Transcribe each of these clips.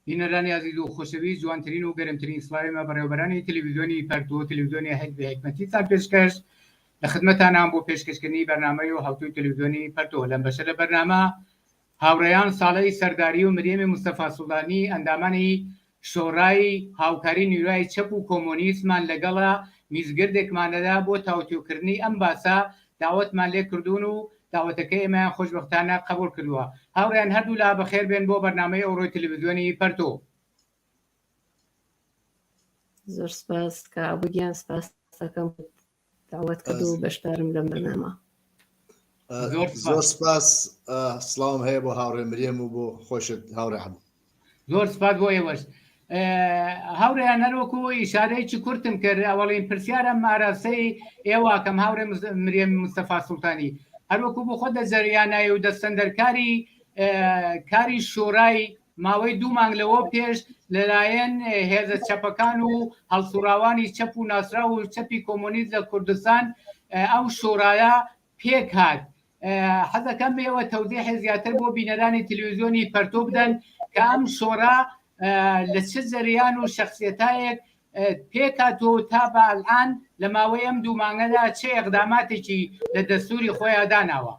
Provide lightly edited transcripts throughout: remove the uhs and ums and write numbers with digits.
بینەرانی ئازیز و خۆشەویست جوانترین و گەرمترین سڵاوی مە بەڕێوەبەرانی تەلەڤیزیۆنی پەرتۆ تەلەڤیزیۆنی حیزبی حیکمەتیتان پێشکەش لە خدمەتانام بۆ پێشکەشکردنی بەرنامەی و حەوتووی تەلەڤیزیۆنی پەرتۆ لەم بەشە لە بەرنامە هاوڕێیان ساڵەی سەرداری و مریەمی مستەفا سوڵتانی ئەندامانی شۆرای هاوکاری نیروای چەپ و کۆمۆنیستمان لەگەڵە میزگردێکمان دەدا بۆ تاوتوێکردنی ئەم باسە داوەتمان لێ کردوون و داوەتەکەی ئێمەیان خۆشبەختانە قەبوڵ کردووە. هاوڕێیان هەردوولا بەخێر بێن بۆ بەرنامەی ئەوڕۆی تەلەڤیزیۆنی پەرتۆ. زۆر سپاس کاک عەبو گیان سپاس دەکەم داوەت کرد و بەشدارم لەم بەرنامە. زۆر سپاس سڵاوم هەیە بۆ هاوڕێ مریەم و بۆ خۆشت هاوڕێ عەبو. زۆر سپاس بۆ ئێوەش هاوڕێیان هەروەکو ئیشارەیەکی کورتم کرد ئەوەڵین پرسیارم ئاراستەی ئێوەکەم هاوڕێ مریەم مستەفا سوڵتانی هەروەکو بۆ خۆت لە جەریانای و دەستەندەرکاری کاری شۆرای ماوەی دوو مانگ لەوە پێش لەلایەن هێزە چەپەکان و هەڵسوڕاوانی چەپ و ناسراو و چەپی کۆمۆنیست لە کوردستان ئەو شۆرایە پێک هات. حەزەکەم ئێوە تەوزیحی زیاتر بۆ بینەرانی تلویزیۆنی پەرتۆ بدەن کە ئەم شۆرا لە چ جەریان و شەخسیەتایەک پێکهاتووە و تا بە ئەلئان لە ماوەی ئەم دوو مانگەدا چ ئێقداماتێکی لە دەستووری خۆیا داناوە؟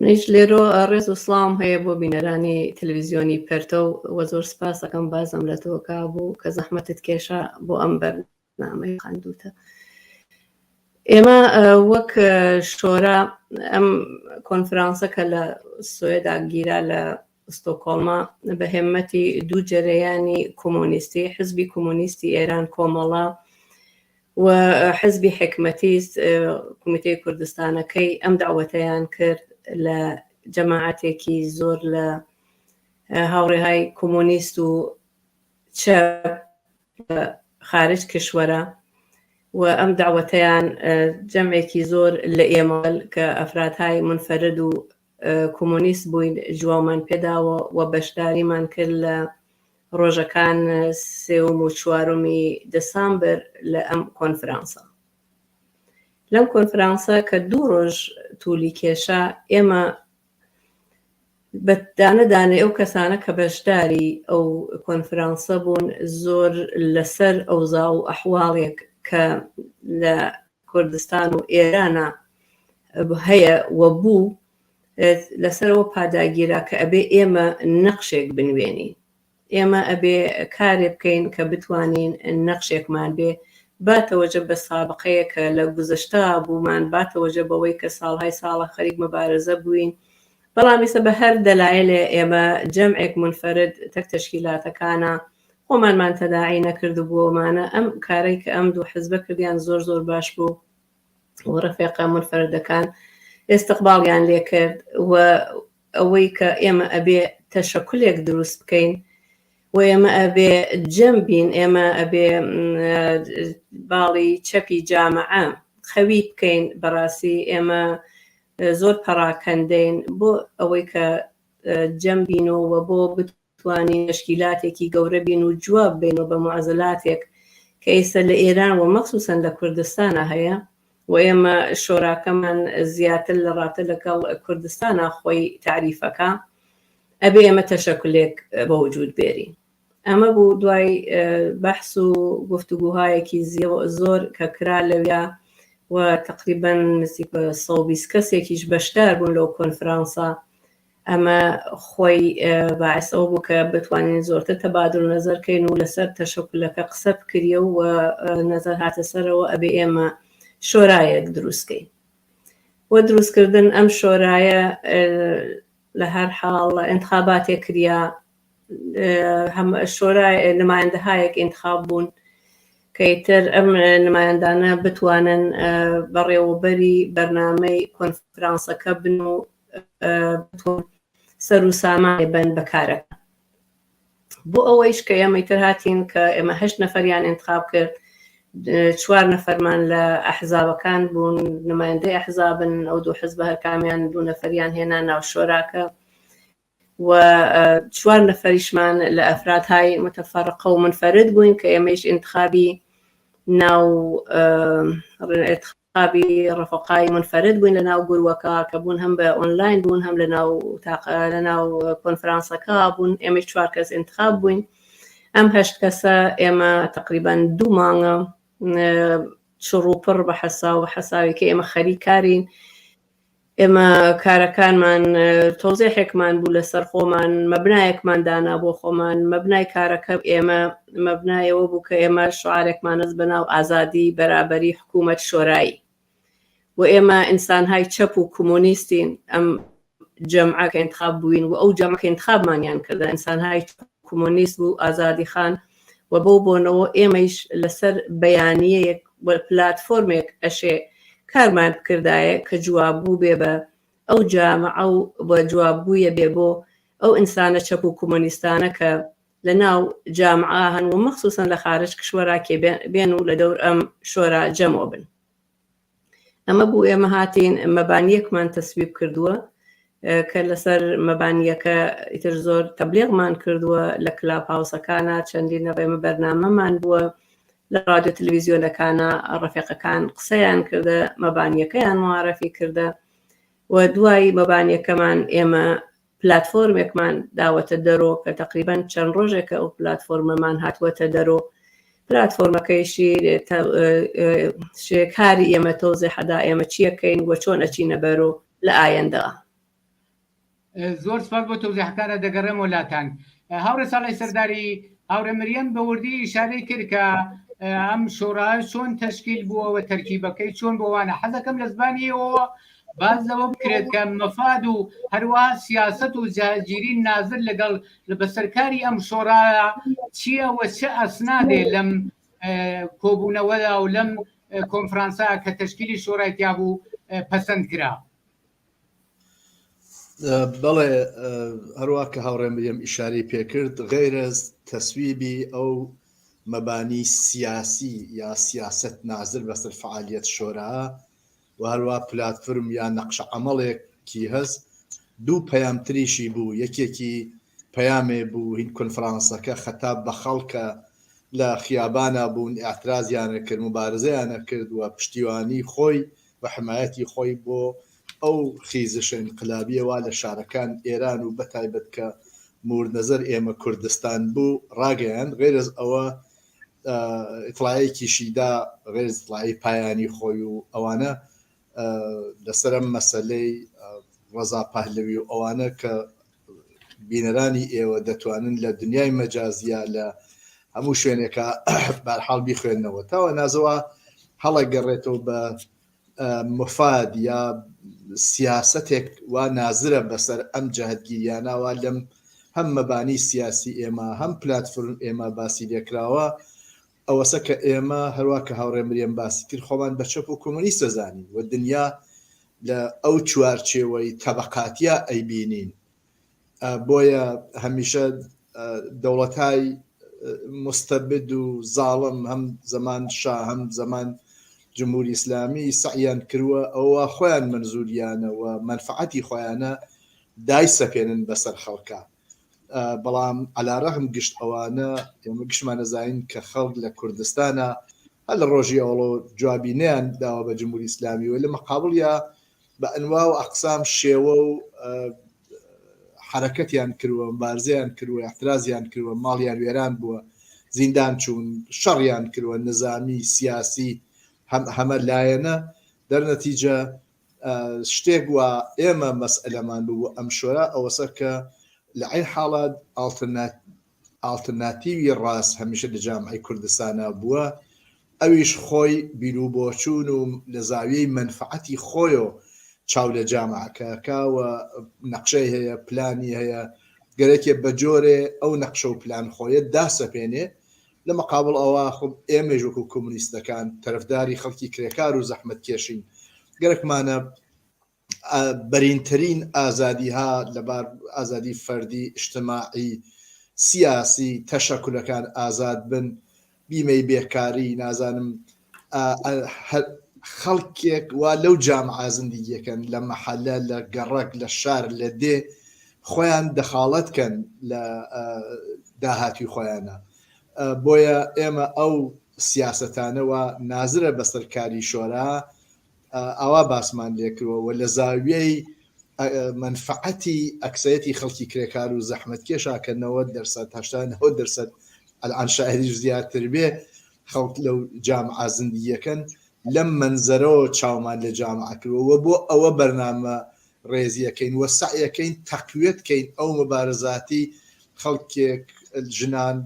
منیش لێرۆ ڕێز و سڵاوم هەیە بۆ بینەرانی تەلەڤیزیۆنی پەرتەو و زۆر سپاس ئەکەم بازم لە تۆ کابوو کە زەحمەتت کێشا بۆ ئەم بەرنامەی خەندوتە ئێمە وەک شۆرا ئەم کۆنفرانسە کە لە سوێدا گیرا لە ستۆکۆڵما بە هێمەتی دوو جەرەیانی کۆمۆنیستی حزبی کۆمۆنیستی ئێران کۆمەڵە و حزبی حیکمەتیست کومیتەی کوردستانەکەی ئەم دەعوەتەیان کرد لە جەماعەتێکی زۆر لە هاوڕێهای کۆمۆنیست و چەپ لە خارج کشوەرە و ئەم دەعوەتەیان جەمعێکی زۆر لە ئێمە کە ئەفرادهای منفەرد و کۆمۆنیست بووین جواومان پێداوە و بەشداریمان کرد لە ڕۆژەکان سێوم و چوارمی دسامبر لە ئەم کۆنفرانسە. لەم کۆنفرانسە کە دوو ڕۆژ تولی کێشا ئێمە بە دانە دانەی ئەو کەسانە کە بەشداری ئەو کۆنفرانسە بوون زۆر لەسەر ئەوزا و ئەحواڵێک کە لە کوردستان و ئێرانە هەیە و بوو لەسەرەوە پاداگیرا کە ئەبێ ئێمە نەقشێک بنوێنین ئێمە ئەبێ کارێ بکەین کە بتوانین نەقشێکمان بێ با تەوەجە بە سابقەیە کە لە گوزەشتە بوومان با تەوەجە بەوەی کە ساڵهای ساڵە خەریک مەبارزە بووین بەڵام ئیسە بە هەر دەلایلێ ئێمە جەمعێک منفەرد تەک تەشکیلاتەکانە خۆمانمان تەداعی نەکردبووەوەمانە ئەم کارەی کە ئەم دوو حزبە کردیان زۆر زۆر باش بوو و ڕەفێقە منفەردەکان ئێستقباڵیان لێکرد و ئەوەی کە ئێمە ئەبێ تەشەکولێک دروست بکەین و ئێمە ئەبێ جەم بین ئێمە ئەبێ باڵی چەپی جامعە قەوی بکەین بەڕاستی ئێمە زۆر پەڕاکەندەین بۆ ئەوەی کە جەم بین و بۆ بتوانین تەشکیلاتێکی گەورە بین و جواب بینەوە بە معزلاتێک کە ئێستا لە ئێران و مەخسوسەن لە کوردستانا هەیە و ئێمە شۆراکەمان زیاتر لە ڕابتە لەگەڵ کوردستانا خۆی تەعریفەکا ئەبێ ئێمە تەشەکولێک بە وجود بێرین. ئەمە بوو دوای بەحس و گفتوگوهایەکی زۆر کە کرا لەویا و تەقریبەن نزیک بە 120 کەسێکیش بەشدار بوون لەو کۆنفرانسە ئەمە خۆی باعس ئەوە بوو کە بتوانین زۆرتر تەبادل نەزەر کەین و لەسەر تەشەکولەکە قسە بکریە و نەزەر هاتە سەرەوە ئەبێ ئێمە شۆرایەک دروست کەین بۆ دروستکردن ئەم شۆرایە لە هەر حاڵ ئینتخاباتێک کریا هەم شۆرای نمایندەهایەک ئینتخاب بوون کە ئیتر ئەم نمایندانە بتوانن بەڕێوەبەری بەرنامەی کۆنفرانسەکە بن و سەر و سامانێ بن بە کارەکە بۆ ئەوەیش کە ئێمە ئیتر هاتین کە ئێمە هەشت نەفەریان ئینتخاب کرد چوار نەفەرمان لە ئەحزابەکان بوون نمایندەی ئەحزابن ئەو دوو حزبە هەرکامیان دوو نەفەریان هێنا ناو شۆراکە و چوار نەفەریشمان لە ئەفرادهای متفەرقە و منفەرد بووین کە ئێمەیش ئینتخابی ناو. ئینتخابی ڕەفەقای مونفەرد بووین لە ناو گروەکە کە بوون هەم بە ئۆنلاین بوون هەم لە ناو لە ناو کۆنفرانسەکە بوون ئێمەی چوار کەس ئینتخاب بووین ئەم هەشت کەسە ئێمە تقریبان دوو مانگە چڕ و پڕ بە حەساو بە حەساوی کە ئێمە خەریک کارین ئێمە کارەکانمان تەوزیحێکمان بوو لەسەر خۆمان، مەبنایەکمان دانا بۆ خۆمان، مەبنای کارەکە ئێمە مەبنای ئەوە بوو کە ئێمە شعارێکمان هەست بە ناو ئازادی، بەرابەری، حکوومەت شۆرایی و ئێمە ئینسانهای چەپ و کۆمۆنیستین ئەم جەمعە کە ئینتخاب بووین و ئەو جەمعە کە ئینتخابمانیان کردە ئینسانهای چەپ و کۆمۆنیست بوو ئازادیخان و بەو بۆنەوە ئێمەیش لەسەر بەیانیەیەک و پلاتفۆرمێک ئەشێ کارمان بکردایە کە جوابگوو بێ بە ئەو جامعە و و جوابگوویە بێ بۆ ئەو ئینسانە چەپ و کۆمۆنیستانە کە لە ناو جامعە هەن و مەخسوسەن لە خارج کشوەرا کێ بێن و لە دەور ئەم شۆرا جەمەوە بن. ئەمە بوو ئێمە هاتین مەبانیەکمان تەسویب کردووە کە لەسەر مەبانیەکە ئیتر زۆر تەبلیغمان کردووە لە کلاب هاوسەکانە چەندین ڕێمە بەرنامەمان بووە لە ڕادیۆ تەلەڤیزیۆنەکانە ڕەفیقەکان قسەیان کردە مەبانیەکەیان معرفی کردە و دوای مەبانیەکەمان ئێمە پلاتفۆرمێکمان داوەتە دەرۆ کە تەقریبەن چەند ڕۆژێکە ئەو پلاتفۆرمەمان هاتووەتە دەرۆ پلاتفۆرمەکەیشی کاری ئێمە تەوزیحەدا ئێمە چیەکەین و چۆن ئەچینە بەرۆ لە ئایندە. زۆر سپاس بۆ تەوزیحەکانە دەگەڕێمەوە لاتان هاوڕێ ساڵی سەرداری هاوڕێ مریەم بە وردی ئیشارەی کرد کە ئەم شۆڕا چۆن تەشکیل بووە و تەرکیبەکەی چۆن بۆوانە حەزەکەم لە زبانی ئێوەوە باس لەوە بکرێت کە مەفاد و هەروەها سیاسەت و جهەتگیری نازر لەگەڵ بەسەرکاری ئەم شۆڕایە چییە و چ ئەسنادێ لەم کۆبوونەوەدا و لەم کۆنفرانسە کە تەشکیلی شۆڕای تیا بوو پەسەند کرا؟ بەڵێ هەروە کە هاوڕێ مریم ئیشارەی پێکرد غەیرەز تەسویبی ئەو مەبانی سیاسی یا سیاسەت نازر بەسەر فعالیەت شۆرا و هەروا پلاتفرم یا نەقشە عەمەڵێکی هەس دوو پەیام تریشی بوو یەکێکی پەیامێ بوو هین کۆنفرانسەکە خەتاب بە خەڵکە لە خیابانا بوون ئیعترازیانە کرد موبارزەیانە کرد و پشتیوانی خۆی و حمایەتی خۆی بۆ ئەو خیزشە ئینقلابیە وا لە شارەکان ئێران و بەتایبەت کە مورد نەزەر ئێمە کوردستان بوو ڕاگەیاند غەیرەز ئەوە ئیتڵاعێکیشی دا غەیرەز ئیتڵاعی پایانی خۆی و ئەوانە لەسەر ئەم مەسەلەی ڕەزا پەهلەوی و ئەوانە کە بینەرانی ئێوە دەتوانن لە دنیای مەجازیا لە هەموو شوێنێکا بارحاڵ بیخوێننەوە تاوە نازەوە هەڵەگەڕێتەوە بە مفاد یا سیاسەتێک وا نازرە بەسەر ئەم جەهتگیریانە وا لەم هەم مەبانی سیاسی ئێمە هەم پلاتفرم ئێمە باسی لێکراوە ئەوەسە کە ئێمە هەروا کە هاوڕێ مریەم باسی کرد خۆمان بە چەپ و کۆمۆنیست دەزانین و دنیا لە ئەو چوارچێوەی تەبەقاتیە ئەیبینین بۆیە هەمیشە دەوڵەتای مستەبد و زاڵم هەم زەمان شا هەم زەمان جمهوری ئیسلامی سەعیان کردووە ئەوە خۆیان مەنزوریانە و مەنفعەتی خۆیانە دایسەپێنن بەسەر خەڵکا بەڵام عەلا رەغم گشت ئەوانە ئێمە گشتمان ئەزانین کە خەڵک لە کوردستانا هەر لە ڕۆژی ئەوڵەوە جوابی نەیان داوە بە جمهوری ئیسلامی و لە مەقابڵیا بە ئەنوا و ئەقسام شێوە و حەرەکەتیان کردووە مبارزەیان کردووە اعترازیان کردووە ماڵیان وێران بووە زیندان چوون شەڕیان کردووە نزامی سیاسی هەم هەمە لایەنە دەرنەتیجە شتێک وا ئێمە مەسئلەمان بوو بۆ ئەم شۆرا ئەوەسە کە لە عەین حاڵا ئاڵترناتیوی ڕاست هەمیشە لە جامعەی کوردستانا بووە ئەویش خۆی بیروبۆچوون و لە زاویەی مەنفعەتی خۆیۆ چاو لە جامعەکە ئەکا و نەقشەی هەیە پلانی هەیە گەرەکێ بە جۆرێ ئەو نەقشە و پلان خۆیە داسەپێنێ لە مەقابڵ ئەوە خۆ ئێمەیش وەکوو کۆمۆنیستەکان تەرەفداری خەڵکی کرێکار و زەحمەتکێشین گەرەکمانە بەرینترین ئازادیها لەبار ئازادی فەردی، ئیجتماعی، سیاسی، تەشەکولەکان ئازاد بن، بیمەی بێکاری، نازانم خەڵکێک وا لەو جامعە زندگیەکەن لە مەحەلە، لە گەڕەک، لە شار، لە دێ خۆیان دەخاڵەت کەن لە داهاتوی خۆیانە. بۆیە ئێمە ئەو سیاسەتانە وا نازرە بەسەر کاری شۆرا. ئاوا باسمان لێکردوە و لە زاویەی مەنفەعەتی ئەکسەرەتی خەڵکی کرێکار و زەحمەتکێشا کە 90 دەرسەد 80 90 دەرسەد ئەلعان شاعریش زیاتر بێ خەڵک لەو جامعە زندگیەکەن لەم مەنزەرەوە چاومان لە جامعە کردوە و بۆ ئەوە بەرنامە ڕێزیەکەین و سەعیەکەین تەقویەت کەین ئەو مبارزاتی خەڵکێک ژنان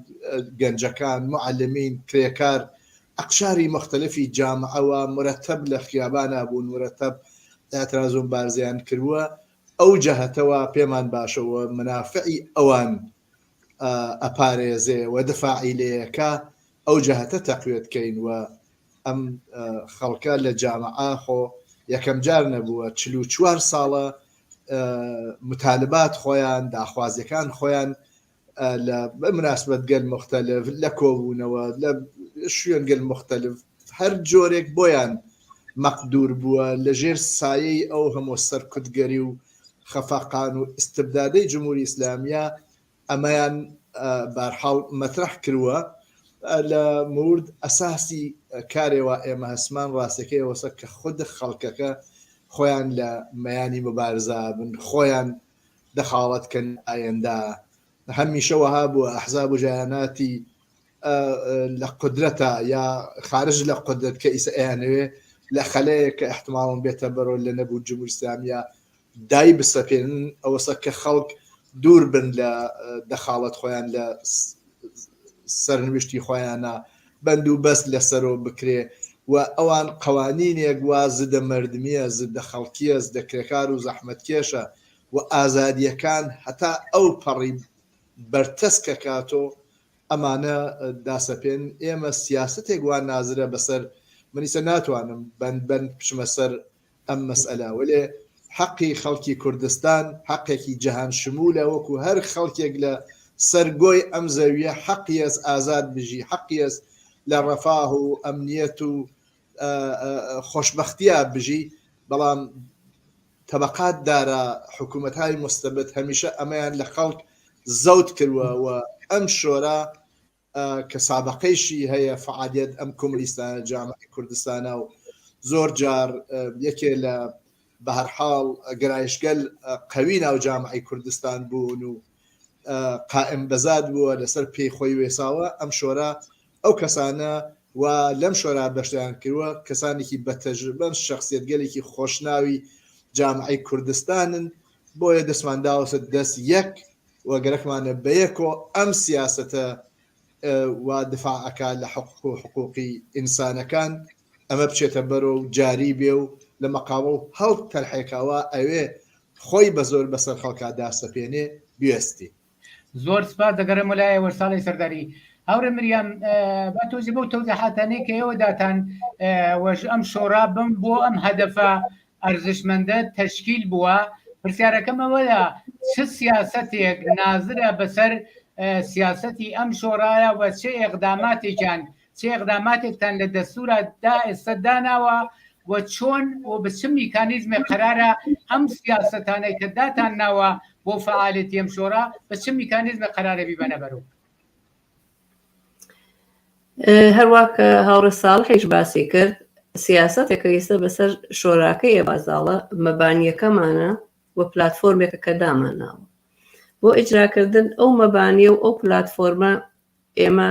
گەنجەکان معلمین کرێکار ئەقشاری مختلفی جامعە و مرتب لە خیابانا بوون مرتب اعتراض و مبارزەیان کردوە ئەو جەهەتەوە پێمان باشە و منافعی ئەوان ئەپارێزێ و دفاعی لێیەکا ئەو جەهەتە تەقویەت کەین و ئەم خەڵکە لە جامعە خۆ یەکەم جار نەبووە 44 ساڵە متالبات خۆیان داخوازیەکان خۆیان لە مناسبەت گەل مختلف لە کۆبوونەوە لە شوێن گەل مختلف هەر جۆرێک بۆیان مەقدور بووە لە ژێر سایەی ئەو هەموو سەرکوتگەری و خەفەقان و ئیستبدادەی جمهوری ئیسلامیە ئەمەیان بارحاڵ مەترەح کرووە لە مورد ئەساسی کارێ وا ئێمە هەسمان ڕاستەکەی ئەوەسە کە خود خەڵکەکە خۆیان لە مەیانی مبارزە بن خۆیان دەخاڵەت کەن ئایەندا هەمیشە وەها بووە ئەحزاب و جەیاناتی لە قودرەتە یا خارج لە قودرەت کە ئیسە ئەیانەوێ لە خەلەیەک کە ئیحتماڵن بێتە بەرۆ لە نەبوو جمهوری ئیسلامیە دای بسەپێنن ئەوەسە کە خەڵک دوور بن لە دەخاڵەت خۆیان لە سەرنوشتی خۆیانە بەند و بەست لەسەرۆ بکرێ و ئەوان قەوانینێک وا زدە مەردمیە زدە خەڵکیە زدە کرێکار و زەحمەتکێشە و ئازادیەکان هەتا ئەو پەڕی بەرتەسکەکاتۆ ئەمانە داسەپێن ئێمە سیاسەتێک وا نازرە بەسەر من ئیسە ناتوانم بەند بەند بچمە سەر ئەم مەسئەلە وەلێ حەقی خەڵکی کوردستان حەقێکی جەهان شمولە وەکو هەر خەڵکێک لە سەر گۆی ئەم زەویە حەقیەس ئازاد بژی حەقیەس لە ڕەفاه و ئەمنیەت و خۆشبەختیا بژی بەڵام تەبەقات دارا حکوومەتهای مستەبت هەمیشە ئەمەیان لە خەڵک زەوت کردوە و ئەم شۆرا کە سابقەیشی هەیە فعالیت ئەم کۆمۆنیستانە جامعی کوردستانە و زۆر جار یەکێ لە بەهەرحاڵ گەرایشگەل قەوی ناو جامعی کوردستان بوون و قائم بەزاد بووە لەسەر پێی خۆی وێساوە ئەم شۆرا ئەو کەسانە و لەم شۆرا بەشداریان کردووە کەسانێکی بەتەجربەن شخصیەتگەلێکی خۆشناوی جامعی کوردستانن بۆیە دەستمان داوەسە دەست یەک و گەرەکمانە بەیەکۆ ئەم سیاسەتە وا دفاع ئەکا لە حقوق و حقوقی ئینسانەکان ئەمە بچێتە بەرۆ و جاری بێ و لە مەقاوڵ هەڵ تەرحێکا وا ئەوێ خۆی بە زۆر بەسەر خەڵکا داسەپێنێ بوێستی. زۆر سپاس دەگەڕێمەوە لای ئێوە ساڵی سەرداری. هاوڕێ مریەم با تۆزی بەو تەوزیحاتانەی کە ئێوە داتان وەش ئەم شۆرا بم بۆ ئەم هەدەفە ئەرزشمەندە تەشکیل بووە پرسیارەکەم ئەوەیە چ سیاسەتێک نازرە بەسەر سیاسەتی ئەم شۆرایە و چه ئێقداماتێکیان چه ئێقداماتێکتان لە دەستورا دا ئێستا داناوە و چۆن و بە چ میکانیزمێک قەرارە ئەم سیاسەتانەی کە داتان ناوە بۆ فەعالێتی ئەم شۆرا بە چ میکانیزمێک قەرارە بیبەنە بەرەو؟ هەروا کە هاوڕێ ساڵحیش باسی کرد سیاسەتێکە ئێستا بەسەر شۆراکەی ئێمە زاڵە مەبانیەکەمانە و پلتفۆرمێکە کە دامانناوە بۆ ئیجراکردن ئەو مەبانیە و ئەو پلتفۆرمە ئێمە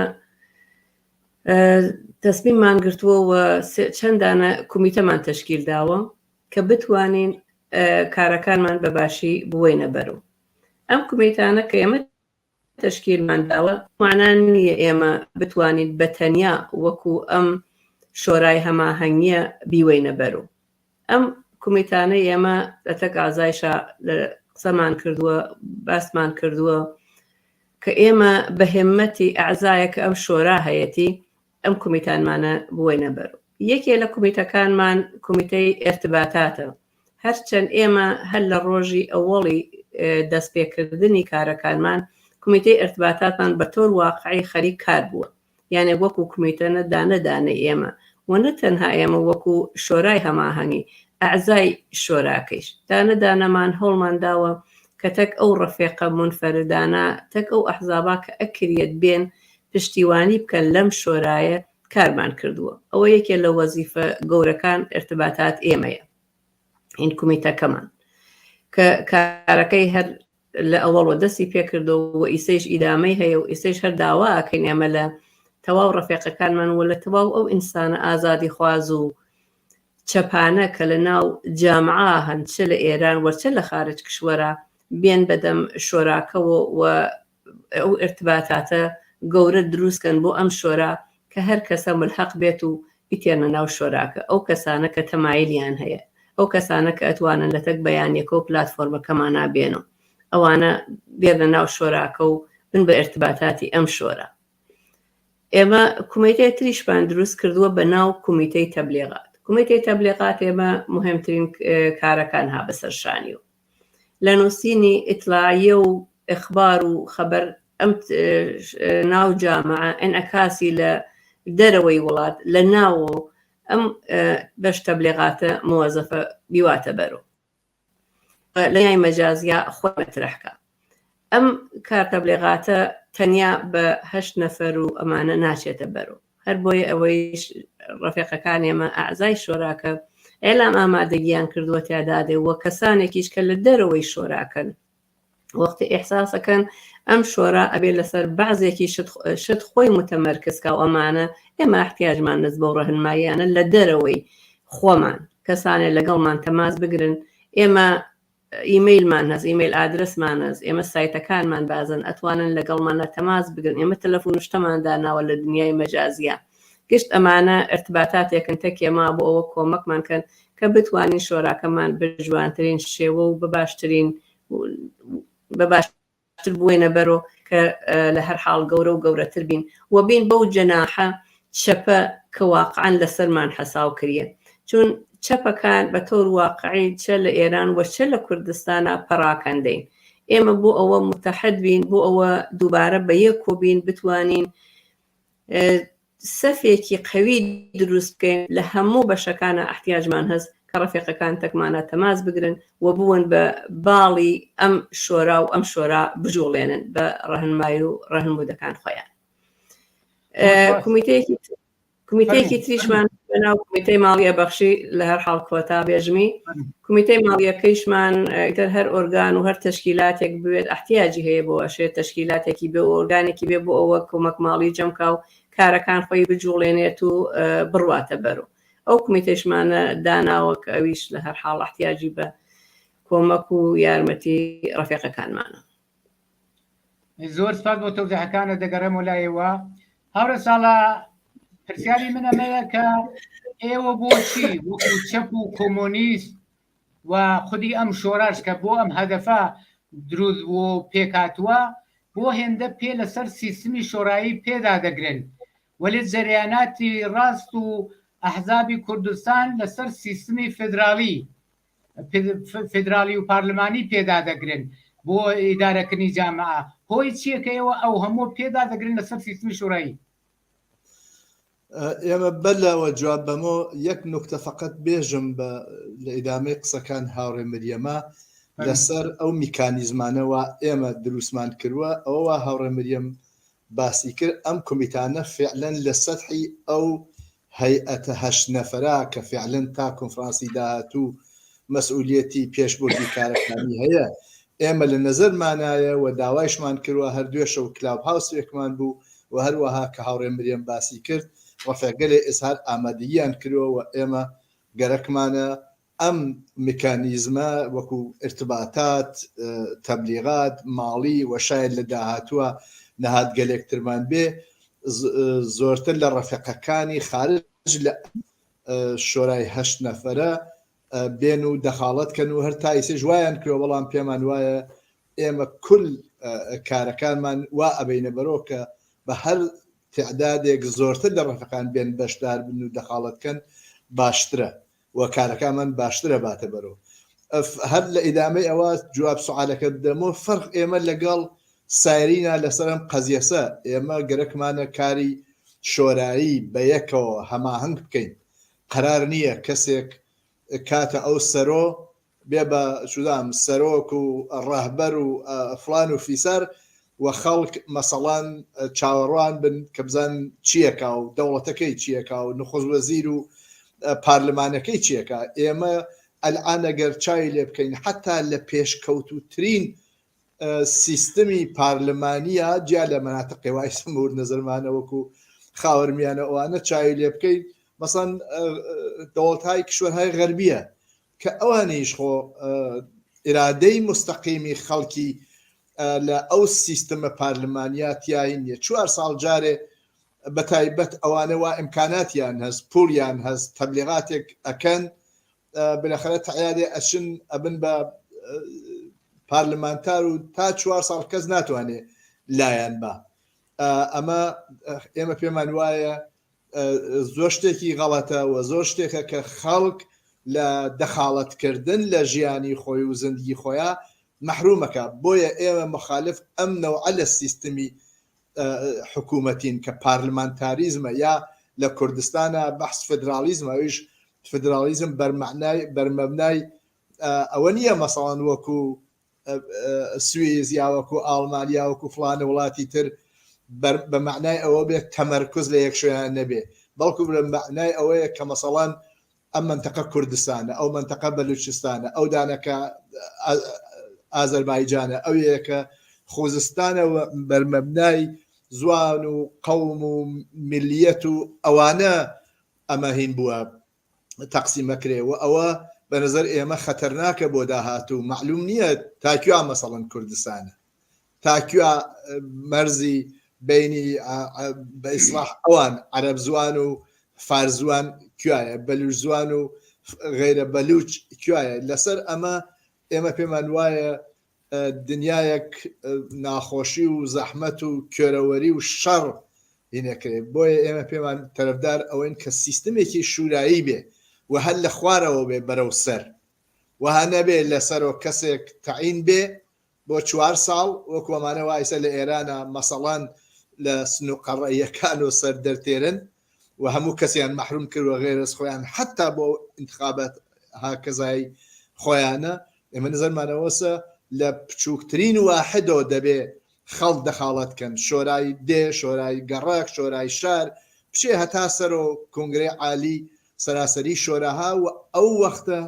تەسمیممان گرتووە و چەندانە کومیتەمان تەشکیل داوە کە بتوانین کارەکانمان بە باشی بوەینە بەرەو ئەم کومیتانە کە ئێمە تەشکیلمان داوە مانا نییە ئێمە بتوانین بە تەنیا وەکو ئەم شۆرای هەماهەنگیە بیوەینە بەرو ئەم کومیتانەی ئێمە لەتەک ئازایشا لە قسەمان کردووە باسمان کردووە کە ئێمە بە هێمەتی ئەعزایە کە ئەم شۆرا هەیەتی ئەم کومیتانمانە بوەینە بەرو یەکێ لە کومیتەکانمان کومیتەی ئێرتباتاتە هەرچەند ئێمە هەر لە ڕۆژی ئەوەڵی دەستپێکردنی کارەکانمان کومیتەی ئێرتباتاتمان بە تۆر واقعی خەریک کار بووە یانێ وەکو کومیتە نە دانە دانەی ئێمە و نە تەنها ئێمە وەکو شۆرای هەماهەنگی ئەعزای شۆراکەیش دانە دانەمان هەوڵمان داوە کە تەک ئەو ڕەفێقە مونفەردانە تەک ئەو ئەحزابا کە ئەکریەت بێن پشتیوانی بکەن لەم شۆرایە. کارمان کردووە. ئەوە یەکێ لە وەزیفە گەورەکان ئرتباتات ئێمەیە. هین کومیتەکەمان کە کارەکەی هەر لە ئەوەڵوە دەستی پێکردەوە و ئیسەیش ئیدامەی هەیە و ئیسەیش هەر داوا ئەکەین ئێمە لە تەواو ڕەفێقەکانمان و لە تەواو ئەو ئینسانە ئازادیخواز و چەپانە کە لە ناو جامعا هەن چ لە ئێران و چ لە خارج کشوەرا بێن بەدەم شۆراکەوە و ئەو ئرتباتاتە گەورە دروست کەن بۆ ئەم شۆرا کە هەر کەسە ملحەق بێت و بتێنە ناو شۆراکە ئەو کەسانە کە تەمایلیان هەیە ئەو کەسانە کە ئەتوانن لەتەک بەیانیەکە و پلاتفۆرمەکەمانا بێن و ئەوانە بێنە ناو شۆراکە و بن بە ئرتباتاتی ئەم شۆرا. ئێمە کومیتەی تریشمان دروست کردووە بە ناو کومیتەی تەبلیغات. کومیتەی تەبلیغات ئێمە مهمترین کارەکان ها بەسەر شانی و لە نووسینی ئیتلاعیە و ئیخبار و خەبەر ئەم ناو جامعە ئینعکاسی لە دەرەوەی وڵات لە ناوەوە ئەم بەش تەبلیغاتە مۆزەفە بیواتە بەرۆ لە یای مەجازیا خۆی مەترح کا ئەم کار تەبلیغاتە تەنیا بە هەشت نەفەر و ئەمانە ناچێتە بەرۆ هەر بۆیە ئەوەیش ڕەفیقەکان ئێمە ئەعزای شۆراکە ئێلام ئامادەگیان کردووە تیادادێ و کەسانێکیش کە لە دەرەوەی شۆراکەن وەختی ئیحساسەکەن ئەم شۆرا ئەبێ لەسەر بەعزێکی شت شت خۆی متەمەرکز کا و ئەمانە ئێمە احتیاجمان نەست بەو ڕەهنماییانە لە دەرەوەی خۆمان کەسانێ لەگەڵمان تەماس بگرن ئێمە ئیمەیلمان هەست ئیمەیل ئادرسمان هەست ئێمە سایتەکانمان بازن ئەتوانن لەگەڵمانە تەماس بگرن ئێمە تەلەفۆن و شتەمان داناوە لە دنیای مەجازیە گشت ئەمانە ئرتباتاتێکن تەکێما بۆ ئەوە کۆمەکمان کەن کە بتوانین شۆراکەمان بە جوانترین شێوە و بە باشترین بە باشتر بوێنە بەرۆ کە لە هەر حاڵ گەورە و گەورەتر بین و بین بەو جەناحە چەپە کە واقعەن لەسەرمان حەساو کریە چون چەپەکان بە تۆر واقعی چە لە ئێران و چە لە کوردستانا پەڕاکەندەین ئێمە بۆ ئەوە متحد بین بۆ ئەوە دووبارە بە یەک بین بتوانین سەفێکی قەوی دروست بکەین لە هەموو بەشەکانا ئەحتیاجمان هەس کە ڕەفیقەکان تەکمانا تەماس بگرن و بوون بە باڵی ئەم شۆرا و ئەم شۆرا بجوڵێنن بە ڕەهنمای و ڕەهنموودەکان خۆیان. کومیتەیەکی کومیتەیەکی تریشمان بەناو کومیتەی ماڵیە بەخشی لە هەر حاڵ کۆتا بێژمی کومیتەی ماڵیەکەیشمان ئیتر هەر ئۆرگان و هەر تەشکیلاتێک بوێت ئەحتیاجی هەیە بۆ ئەشێت تەشکیلاتێکی بێ و ئۆرگانێکی بێ بۆ ئەوە کۆمەک ماڵی جەمکا و کارەکان خۆی بجوڵێنێت و بڕواتە بەرو ئەو کومیتەیشمانە داناوە کە ئەویش لە هەر حاڵ ئەحتیاجی بە کۆمەک و یارمەتی ڕەفیقەکانمانە. زۆر سپاس بۆ تەوزیحەکانت دەگەڕێمەوە لای ئێوە هاوڕێ ساڵە پرسیاری من ئەمەیە کە ئێوە بۆچی وەکو چەپ و کۆمۆنیست و خودی ئەم شۆراش کە بۆ ئەم هەدەفە دروست بوو و پێکهاتووە بۆ هێندە پێ لەسەر سیستمی شۆرایی پێدا دەگرن وەلێ جەریاناتی ڕاست و ئەحزابی کوردستان لەسەر سیستمی فێدراڵی فیدراڵی و پارلمانی پێدا دەگرن بۆ ئیدارەکردنی جامعە هۆی چییە کە ئێوە ئەو هەموو پێدا دەگرن لەسەر سیستمی شورایی؟ ئێمە بەر لەوە جواب بەمۆ یەک نوکتە فقط بێژم بە لە ئیدامەی قسەکان هاوڕێ مریەمە لەسەر ئەو میکانیزمانە وا ئێمە دروستمان کردووە ئەوە وا هاوڕێ مریەم باسی کرد ئەم کومیتانە فعلەن لە سەتحی ئەو هەیئەتە هەشت نەفەرە کە فعلەن تا کونفرانسی داهاتوو مەسئولیەتی پێشبردی کارەکانی هەیە ئێمە لە نەزەرمانایە و داوایشمان کردوە هەر دوێ شەو کلاپ هاوسێکمان بوو و هەروەها کە هاوڕێ مریەم باسی کرد ڕەفێگەلێ ئیزهار ئامادەییان کردوە و ئێمە گەرەکمانە ئەم مکانیزمە وەکو ئرتباتات، تەبلیغات، ماڵی و شاید لە داهاتووە نەهادگەلێک ترمان بێ زۆرتر لە ڕەفیقەکانی خارج لە شۆرای هەشت نەفەرە بێن و دەخاڵەت کەن و هەر تا ئیسەیش وایان کردوە بەڵام پێمان وایە ئێمە کول کارەکانمان وا ئەبەینە بەرۆ کە بە هەر تعدادێک زۆرتر لە ڕەفیقان بێن بەشدار بن و دەخاڵەت کەن باشترە. و کارەکانمان باشتر ئەباتە بەرەو. ئەف هەر لە ئیدامەی ئەوە جواب سوعالەکە بدەمەوە فەرق ئێمە لەگەڵ سایرینا لەسەر ئەم قەزیەسە ئێمە گەرەکمانە کاری شۆرایی بە یەکەوە هەماهەنگ بکەین قەرار نییە کەسێک کاتە ئەو سەرۆ بێ بە چودام سەرۆک و ڕەهبەر و فڵان و فیسار. و خەڵک مەسەڵەن چاوەڕوان بن کە بزانن چیەکا و دەوڵەتەکەی چیەکا و نخوست وەزیر و پارلمانەکەی چیەکا. ئێمە ئەلئان ئەگەر چاوی لێ بکەین حەتا لە پێشکەوتووترین سیستمی پارلمانیە جیا لە مەناتقێ وای سمور نەزەرمانە وەکو خاوەرمیانە ئەوانە چاوی لێ بکەین مەسەن دەوڵەتهای کشوەرهای غەربیە کە ئەوانیش خۆ ئیرادەی موستەقیمی خەڵکی لە ئەو سیستمە پارلمانیا تیای نیە چوار ساڵ جارێ بە تایبەت ئەوانە وا ئیمکاناتیان هەست پوڵیان هەست تەبلیغاتێک ئەکەن بلەخەرە تەعیادێ ئەچن ئەبن بە پارلمانتار و تا چوار ساڵ کەس ناتوانێ لایەن بە ئەمە ئێمە پێمان وایە زۆر شتێکی غەڵەتە و زۆر شتێکە کە خەڵک لە دەخاڵەتکردن لە ژیانی خۆی و زندگی خۆیان مەحرومەکە بۆیە ئێمە مخالف ئەم نەوعە لە سیستمی حکوومەتین کە پارلمانتاریزمە یا لە کوردستانە بەحس فدراڵیزمە ئەویش فدراڵیزم بەرمەعنای بەرمەبنای ئەوە نییە مەسەڵەن وەکو سوئیس یا وەکو ئاڵمان یا وەکو فڵانە وڵاتی تر بە مەعنای ئەوە بێت تەمەرکز لە یەک شوێنان نەبێ بەڵکو بە مەعنای ئەوەیە کە مەسەڵەن ئەم مەنتەقە کوردستانە ئەو مەنتەقە بەلوچستانە ئەو دانەکە ئازەربایجانە ئەو یەکە خوزستانە و بەرمەبنای زوان و قەوم و ملیەت و ئەوانە ئەمە هین بووە تەقسیم ئەکرێ و ئەوە بە نەزەر ئێمە خەتەرناکە بۆ داهاتوو مەعلوم نییە تا کوێ مەسەڵەن کوردستانە تا کوێ مەرزی بینی بە ئیسلاح ئەوان عەرەب زوان و فارزوان کوایە بەلوچ زوان و غیرە بەلوچ کوایە لەسەر ئەمە ئێمە پێمان وایە دنیایەک ناخۆشی و زەحمەت و کوێرەوەری و شەڕ هینەکرێ بۆیە ئێمە پێمان تەرەفدار ئەوەین کە سیستمێکی شورایی بێ و هەر لە خوارەوە بێ بەرەو سەر وەها نەبێ لەسەرۆ کەسێک تەعین بێ بۆ چوار ساڵ وەکو ئەمانە وایسە لە ئێرانە مەسەڵەن لە سنوقە ڕەیەکان و سەر دەرتێرن و هەموو کەسیان مەحروم کردوە غێرەز خۆیان حەتا بۆ ئینتخابات هاکەزای خۆیانە ئێمە نەزەرمان ئەوەسە لە بچووکترین واحدەوە دەبێ خەڵک دەخاڵەت کەن شۆرای دێ شۆرای گەڕەک شۆرای شار بچێ هەتا سەرۆ کۆنگرەی عالی سەراسەری شۆراها و ئەو وەختە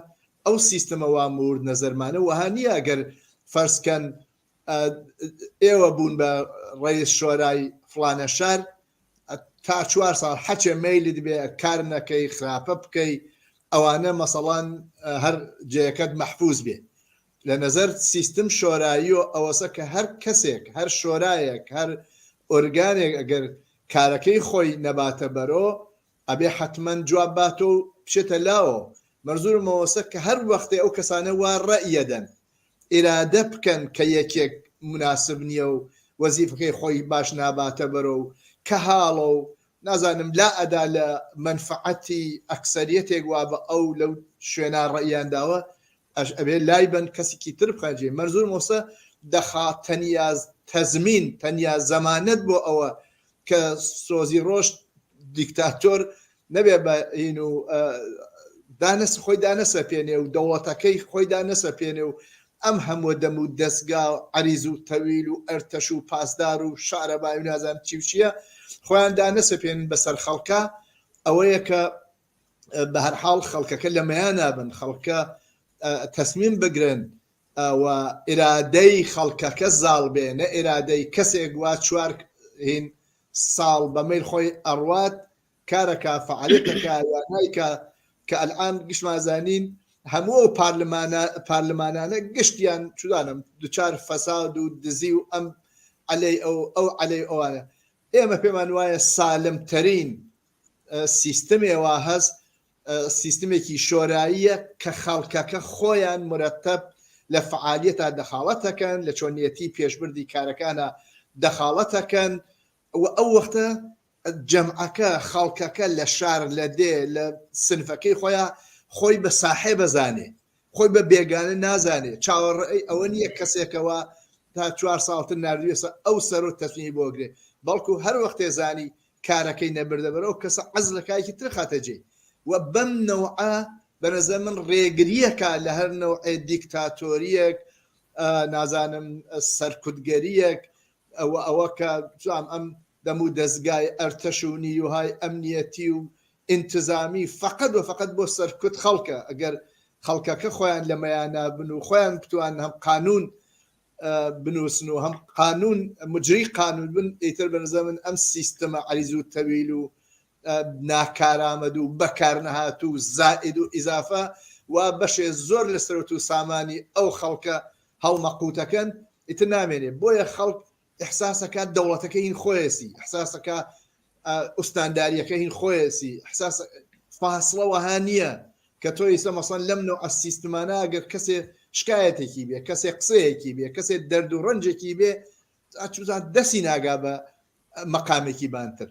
ئەو سیستمە وا مورد نەزەرمانە وەها نییە گەر فەرز کەن ئێوە بوون بە ڕەیس شۆرای فڵانە شار تا چوار ساڵ حەچێ مەیلت بێ کار نەکەی خراپە بکەی ئەوانە مەسەڵان هەر جێیەکەت مەحفوز بێ لە نەزەر سیستم شۆراییۆ ئەوەسە کە هەر کەسێک هەر شۆرایەک هەر ئۆرگانێک ئەگەر کارەکەی خۆی نەباتە بەرۆ ئەبێ حەتمەن جواب باتۆ و بچێتە لاوە مەرزورم ئەوەسە کە هەر وەختێ ئەو کەسانە وا ڕەئیەدەن ئیرادە بکەن کە یەکێک موناسب نیە و وەزیفەکەی خۆی باش ناباتە بەرۆ و کەهاڵە و نازانم لا ئەدا لە مەنفەعەتی ئەکسەریەتێک وا بە ئەو لەو شوێنا ڕەئیان داوە ئەش ئەبێ لای بەن کەسیکی تر بخەنە جێ مەرزورم ئەوسە دەخا تەنیا تەزمین تەنیا زەمانەت بۆ ئەوە کە سۆزی ڕۆژ دیکتاتۆر نەبێ بە هین و دانەس خۆی دانەسەپێنێ و دەوڵەتەکەی خۆی دانەسەپێنێ و ئەم هەموو دەم و دەستگا و عەریز و تەویل و ئەرتەش و پاسدار و شارەبای و نازانم چی و چییە خۆیان دانەسەپێنن بەسەر خەڵکە ئەوەیە کە بە هەر حاڵ خەڵکەکە لە مەیان نابن خەڵکە تەسمیم بگرن و ئیرادەی خەڵکەکە زاڵ بێ نە ئیرادەی کەسێک وا چوار هین ساڵ بە مەیل خۆی ئەڕوات کارەکا فەعالیەتەکا یا نایکا کە ئەلعان گشتمان زانین هەموو ئەو پارلمانە پارلمانانە گشتیان چزانم دوچار فەساد و دزی و ئەم عەلەی ئەو ئەو عەلەی ئەوانە ئێمە پێمان وایە سالمترین سیستمێ وا هەست سیستمێکی شۆراییە کە خەڵکەکە خۆیان مرەتەب لە فەعالیەتا دەخاڵەتەکەن لە چۆنیەتی پێشبردی کارەکانە دەخاڵەتەکەن و ئەو وەختە جەمعەکە خەڵکەکە لە شار لە دێ لە سنفەکەی خۆیان خۆی بە ساحێب ئەزانێ خۆی بە بێگانە نازانێ چاوەڕێی ئەوە نییە کەسێکەوە تا چوار ساڵتر ناردوێسە ئەو سەرۆ تەسمیمی بۆ گرێ بەڵکو هەر وەختێ زانی کارەکەی نەبردە بەرەو کەسە عەزل کایەکی تر خاتە جێی و بەم نەوعە بە نەزەر من ڕێگریەکە لە هەر نەوعێ دیکتاتۆریەک نازانم سەرکوتگەریەک. ئەوە ئەوە کە جام ئەم دەم و دەزگای ئەرتەش و نیروهای ئەمنیەتی و ئینتزامی فەقەت و فەقەت بۆ سەرکوت خەڵکە ئەگەر خەڵکەکە خۆیان لەمەیانا بن و خۆیان بتوانن هەم قانوون بنووسن و هەم قانوون مجری قانوون بن ئیتر بە نظر من ئەم سیستمە عەریز و تەویل و ناکارامەد و بەکارنەهاتوو و زائد و ئیزافە وا بەشێ زۆر لە سەرەوت و سامانی ئەو خەڵکە هەڵمەقوتەکەن ئیتر نامێنێ بۆیە خەڵک ئیحساسەکات دەوڵەتەکە هین خۆیەسی ئیحساسەکە ئوستانداریەکە هین خۆیەسی ئیحساس فاسڵە وەها نییە کە تۆ ئیسە مەسەن لەم نوعە سیستمانە ئەگەر کەسێ شکایەتێکی بێ کەسێ قسەیەکی بێ کەسێ دەرد و ڕەنجێکی بێ چوزان دەسی ناگا بە مەقامێکی بانتر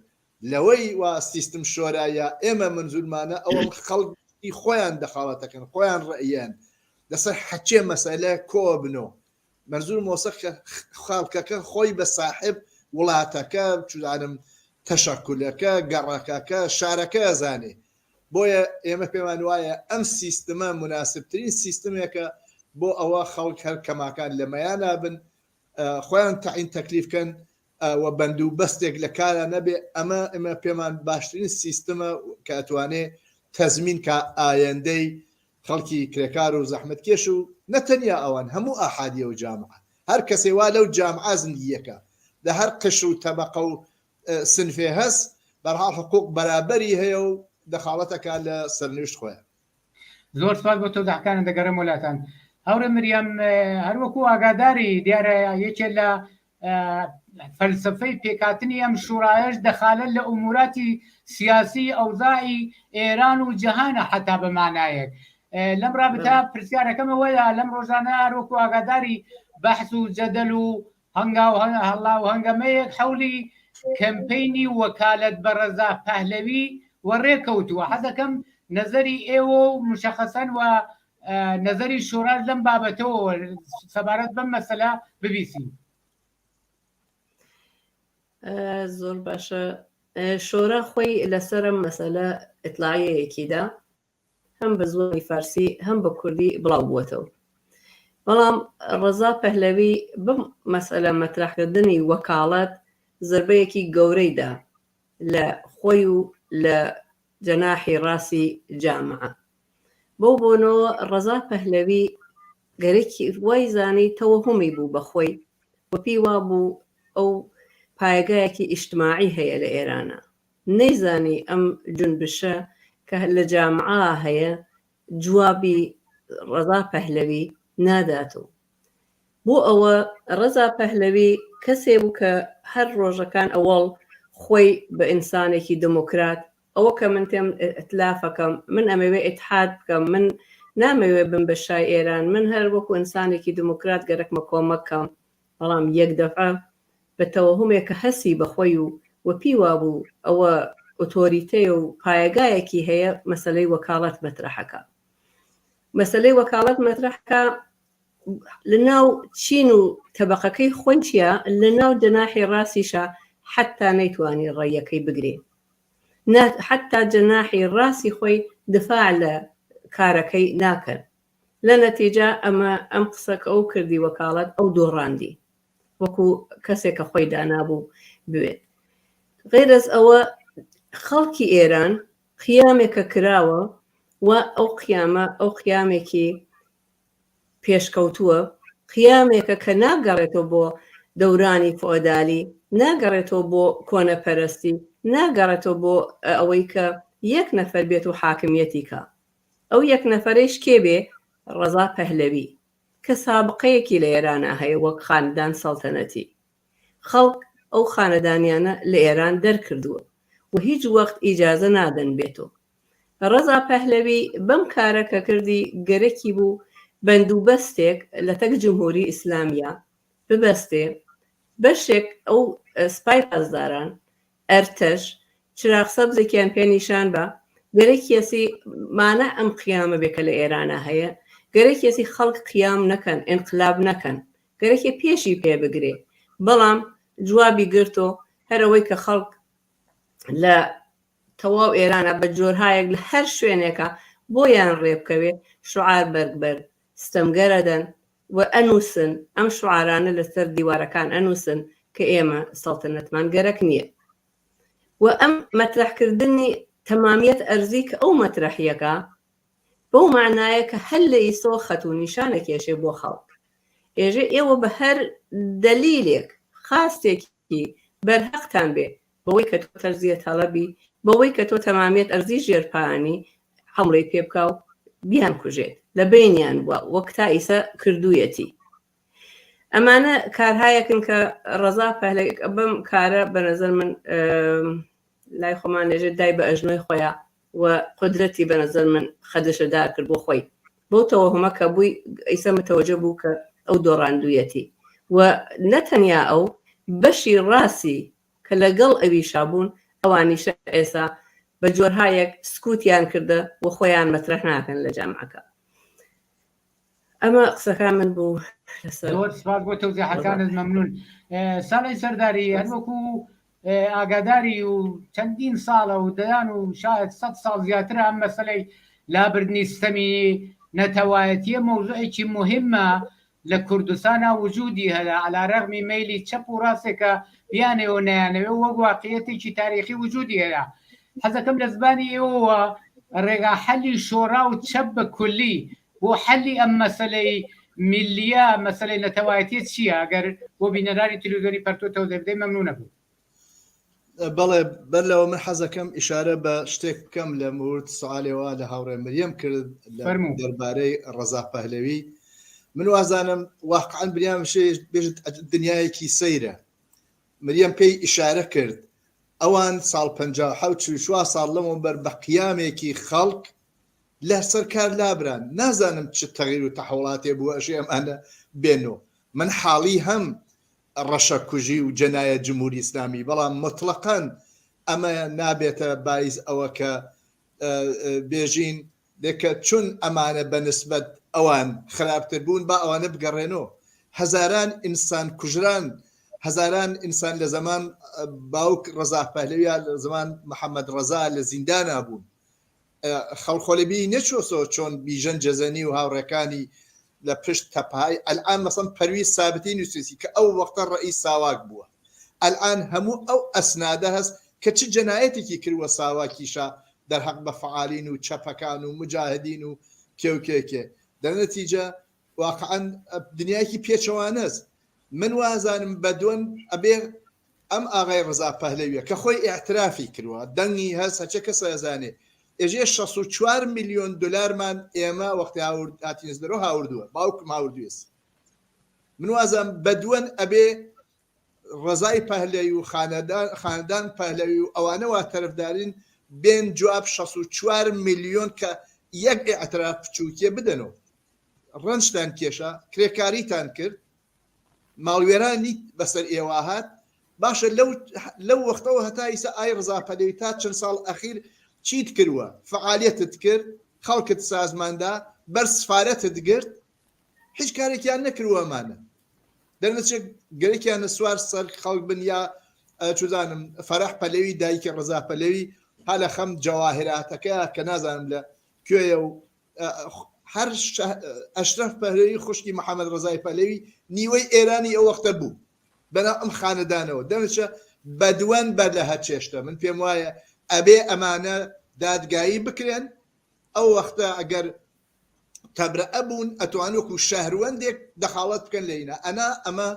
لەوەی وا سیستم شۆرایە ئێمە منزورمانە ئەوە خەڵکی خۆیان دەخاڵەتەکەن خۆیان ڕەئیان لەسەر حەچێ مەسەلە کۆ بنۆ مەنزور مۆسە خەڵکەکە خۆی بە ساحێب وڵاتەکە چزانم تەشەکولەکە گەڕەکەکە شارەکە ئەزانێ بۆیە ئێمە پێمان وایە ئەم سیستمە مناسبترین سیستمێکە بۆ ئەوە خەڵک هەر کەماکان لە مەیانا بن خۆیان تەعین تەکلیف کەن و بەند و بەستێک لە کارا نەبێ ئەمە ئێمە پێمان باشترین سیستمە کە ئەتوانێ تەزمین کا ئایەندەی خەڵکی کرێکار و زەحمەتکێش و نە تەنیا ئەوان هەموو ئاحادی ئەو جامعە هەر کەسێ وا لەو جامعە زندگیەکە لە هەر قشر و تەبەقە و سنفێ هەس بەرحاڵ حقوق بەرابەری هەیە و دەخاڵەتەکا لە سەرنوشت خۆیان. زۆر سپاس بۆ تەوزیحەکانت دەگەڕێم وەلاتان. هاوڕێ مریەم هەروەکو ئاگاداری دیارە یەکێ لە فەلسەفەی پێکهاتنی ئەم شوڕایەش دەخالەت لە ئوموراتی سیاسی ئەوزاعی ئێران و جەهانە حەتا بە مانایەک لەم رابتە پرسیارەکەم ئەوەیە لەم ڕۆژانە هەروەکو ئاگاداری بەحس و جەدەل و هەنگاو هەڵا و هەنگەمەیەک حەولی کەمپەینی وەکالەت بە ڕەزا پەهلەوی وەڕێ کەوتووە حەزەکەم نەزەری ئێوە و مشەخەسەن و نەزەری شۆراش لەم بابەتەوە سەبارەت بەم مەسەلە ببیسین. زۆر باشە شۆرا خۆی لەسەرم مەسەلە ئیتلاعیەیەکیدا هەم بە زوانی فارسی هەم بە کوردی بڵاو بووەتەوە بەڵام ڕەزا پەهلەوی بەم مەسەلە مەترەحکردنی وەکاڵەت زربەیەکی گەورەی دا لە خۆی و لە جەناحی ڕاستی جامعە بەو بۆنەوە ڕەزا پەهلەوی گەرەکی وای زانی تەوەهومی بوو بە خۆی و پێی وابوو ئەو پایەگایەکی ئیجتماعی هەیە لە ئێرانە نەیزانی ئەم جونبشە کە لە جامعە هەیە جوابی ڕەزا پەهلەوی ناداتەوە. بۆ ئەوە ڕەزا پەهلەوی کەسێ بوو کە هەر ڕۆژەکان ئەوەڵ خۆی بە ئینسانێکی دموکرات ئەوە کە من تێم ئیتلافەکەم من ئەمەوێ ئیتحاد بکەم من نامەوێ بم بە شای ئێران من هەر وەکو ئینسانێکی دموکرات گەرەکمە کۆمەک کەم بەڵام یەک دەفعە بە تەوەهومێک کە هەسی بە خۆی و و پێی وابوو ئەوە ئۆتۆریتەیە و پایەگایەکی هەیە مەسەلەی وەکاڵەت مەترەحەکا مەسەلەی وەکاڵەت مەترەحکا لە ناو چین و تەبەقەکەی خۆی چیە لە ناو جەناحی ڕاستیشا حەتا نەیتوانی ڕەیەکەی بگرێ حەتا جەناحی ڕاستی خۆی دفاع لە کارەکەی ناکەن لە نەتیجە ئەمە ئەم قسە کە ئەو کردی وەکاڵەت ئەو دۆڕاندی وەکو کەسێک کە خۆی دانابوو بوێت غیرەز ئەوە خەڵکی ئێران قیامێکە کراوە و ئەو قیامە ئەو قیامێکی پێشکەوتووە، قیامێکە کە ناگەڕێتەوە بۆ دەورانی فئۆدالی، ناگەڕێتەوە بۆ کۆنەپەرستی، ناگەڕێتەوە بۆ ئەوەی کە یەک نەفەر بێت و حاکمیەتی کا. ئەو یەک نەفەرەیش کێ بێ؟ ڕەزا پەهلەوی کە سابقەیەکی لە ئێرانا هەیە وەک خاندان سەڵتەنەتی. خەڵک ئەو خانەدانیانە لە ئێران دەرکردووە و هیچ وەخت ئیجازە نادەن بێتۆ. ڕەزا پەهلەوی بەم کارە کە کردی گەرەکی بوو بەندوبەستێک لەتەک جمهوری ئیسلامیا ببەستێ، بەشێک ئەو سپای پاسداران، ئەرتەش، چراغ سەبزێکیان پێ نیشان با، گەرەکیەسی مانع ئەم قیامە بێ کە لە ئێرانا هەیە، گەرەکیەسی خەڵک قیام نەکەن، ئینقلاب نەکەن، گەرەکیە پێشی پێ بگرێ، بەڵام جوابی گرتۆ، هەر ئەوەی کە خەڵک لە تەواو ئێرانە بە جۆرهایەک لە هەر شوێنێکا بۆیان ڕێ بکەوێ شوعار بەرگ بەر ستەمگەر ئەدەن و ئەنووسن ئەم شوعارانە لە سەر دیوارەکان ئەنووسن. کە ئێمە سەڵتەنەتمان گەرەک نییە و ئەم مەترەحکردنی تەمامیەت ئەرزی کە ئەو مەترەحیەکە بەو مەعنایە کە هەر لە ئیسۆ خەت و نیشانە کێشێ بۆ خەڵک ئێژێ ئێوە بە هەر دەلیلێک خاستێکی بەرهەقتان بێ بەوەی کە تۆ تەرزیە تەڵەبی بەوەی کە تۆ تەمامیەت ئەرزی ژێرپانی حەمڵەی پێ بکا و بیانکوژێت لە بەینیان بووە وەک تا ئیسە کردوویەتی. ئەمانە کارهایەکن کە ڕەزا پەهلەوی بەم کارە بە نەزەر من لای خۆمان لێژێت دای بە ئەژنۆی خۆیان و قودرەتی بە نەزەر من خەدشەدار کرد بۆ خۆی بەو تەوەهمە کە بووی ئیسە متەوەجە بوو کە ئەو دۆڕاندوویەتی و نەتەنیا ئەو بەشی ڕاستی کە لەگەڵ ئەویشا بوون ئەوانیشە ئێسا بە جۆرهایەک سکوتیان کردە و خۆیان مەترەح ناکەن لە جامعەکە. ئەمە قسەکان من بوو لەسەر زۆر سپاس بۆ تەوزیحەکانت مەمنون ساڵی سەرداری هەروەکو ئاگاداری و چەندین ساڵە و دەیان و شاید سە ساڵ زیاتر ئەم مەسلەی لابردنی ستەمی نەتەوایەتیە مەوزوعێکی مهمە لە کوردستانا وجودی هەیە علی رغمی مەیلی چەپ و ڕاستێکە بیانەوێ و نەیانەوێ وەک واقعیەتێکی تاریخی وجودی هەیە حەزەکەم لە زبانی ئێوەوە ڕێگا حەلی شۆرا و چەپ بە کولی بۆ حەلی ئەم مەسەلەی میللیە مەسەلەی نەتەوایەتیە چییە ئەگەر بۆ بینەرانی تلویزیۆنی پەرتۆ تەوزیح بدەی مەمنونە بوو. بەڵێ بەر لەوە من حەزەکەم ئیشارە بە شتێک بکەم لە مورد سوالێ وا لە هاوڕێ مریەم کرد لە دەربارەی ڕەزا پەهلەوی من وازانم واقعا بریام بێژت دنیایەکی سەیرە مریەم پێی ئیشارە کرد ئەوان ساڵ 57 چوار ساڵ لەمەوبەر بە قیامێکی خەڵک لە سەر کار لابران نازانم چ تەغیر و تەحوڵاتێ بووە ئەشێ ئەمانە بێنۆ من حاڵی هەم ڕەشەکوژی و جەنایەت جمهوری ئیسلامی بەڵام موتڵەقەن ئەمە نابێتە بایس ئەوە کە بێژین دێ کە چون ئەمانە بە نسبەت ئەوان خراپتر بوون با ئەوانە بگەڕێنۆ هەزاران ئینسان کوژران هەزاران ئینسان لە زەمان باوک ڕەزا پەهلەویا لە زەمان محەممەد ڕەزا لە زیندانا بوون خەڵک خۆ لە بیری نەچۆسەوە چۆن بیژەن جەزەنی و هاوڕێکانی لە پشت تەپەهای ئەلئان مەسەن پەرویز سابتی نووسیسی کە ئەو وەختە ڕەئیس ساواک بووە ئەلئان هەموو ئەو ئەسنادە هەست کە چ جەنایەتێکی کردوە ساواکیشە دەرهەق بە فەعالین و چەپەکان و موجاهدین و کێ و کێ کێ دەرنەتیجە واقعا دنیایەکی پێچەوانەس من وازانم بەدوەن ئەبێ ئەم ئاغای ڕەزا پەهلەویە کە خۆی ئیعترافی کروە دەنگی هەس هەچە کەس ئەزانێ ئێژێ 64 میلیۆن دلارمان ئێمە وەختی هاورد هاتینەس دەرۆ هاوردووە باوکم هاوردوێسی من وازم بەدوەن ئەبێ ڕەزای پەهلەوی و خانەدان خاندان پەهلەوی و ئەوانە وا تەرفدارین بێن جواب 64 میلیۆن کە یەک ئیعتراف بچووکیە بدەنەوە ڕەنجتان کێشا کرێکاریتان کرد ماڵوێرانی بەسەر ئێوە هات باشە لەو لەو وەختەوە هەتا ئیسا ئای ڕزا پەلەوی تا چەند ساڵ ئەخیر چیت کردووە فعالیەتت کرد خەڵکت سازماندا بەر سفارەتت گرت هیچ کارێکیان نەکردووە ئەمانە دەرنەچێت گەرەکیانە سوار سەر خەڵک بن یا چزانم فەرح پەلەوی دایکی ڕزا پەلەوی ها لە خەم جەواهراتەکە کە نازانم لە کوێیە و هەر ئەشرەف پەهلەوی خوشکی محەممەد ڕزای پەلەوی نیوەی ئێرانی ئەو وەختە بوو بەناو ئەم خانەدانەوە دەرچە بەدوەن بەر لە هەر چێشتە من پێم وایە ئەبێ ئەمانە دادگایی بکرێن ئەو وەختە ئەگەر تەبرەئە بوون ئەتوان وەکو شەهروەندێک دەخاڵەت بکەن لە ئینا ئەنا ئەمە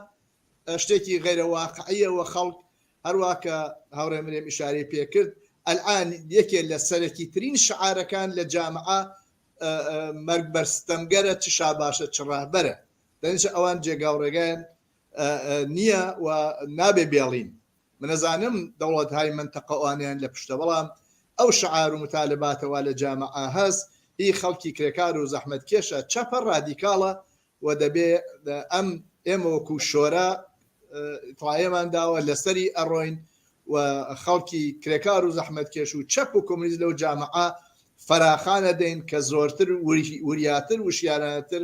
شتێکی غەیرە واقعیە وە خەڵک هەروا کە هاوڕێ مرێم ئیشارەی پێکرد ئەلئان یەکێ لە سەرەکی ترین شعارەکان لە جامعە مەرگ بەر ستەمگەرە چ شاباشە چ ڕەهبەرە دەنیشە ئەوان جێگاو ڕێگایان نییە و نابێ بێڵین من ئەزانم دەوڵەتهای مەنتەقە ئەوانەیان لە پشتە بەڵام ئەو شعار و متالباتە وا لە جامعە هەس هی خەڵکی کرێکار و زەحمەتکێشە چەپە ڕادیکاڵە و دەبێ ئەم ئێمە وەکو شۆرا ئیتڵاعیەمان داوە لەسەری ئەڕۆین و خەڵکی کرێکار و زەحمەتکێش و چەپ و کۆمۆنیست لەو جامعە فەراخانە دەین کە زۆرتر وریاتر وشیارانەتر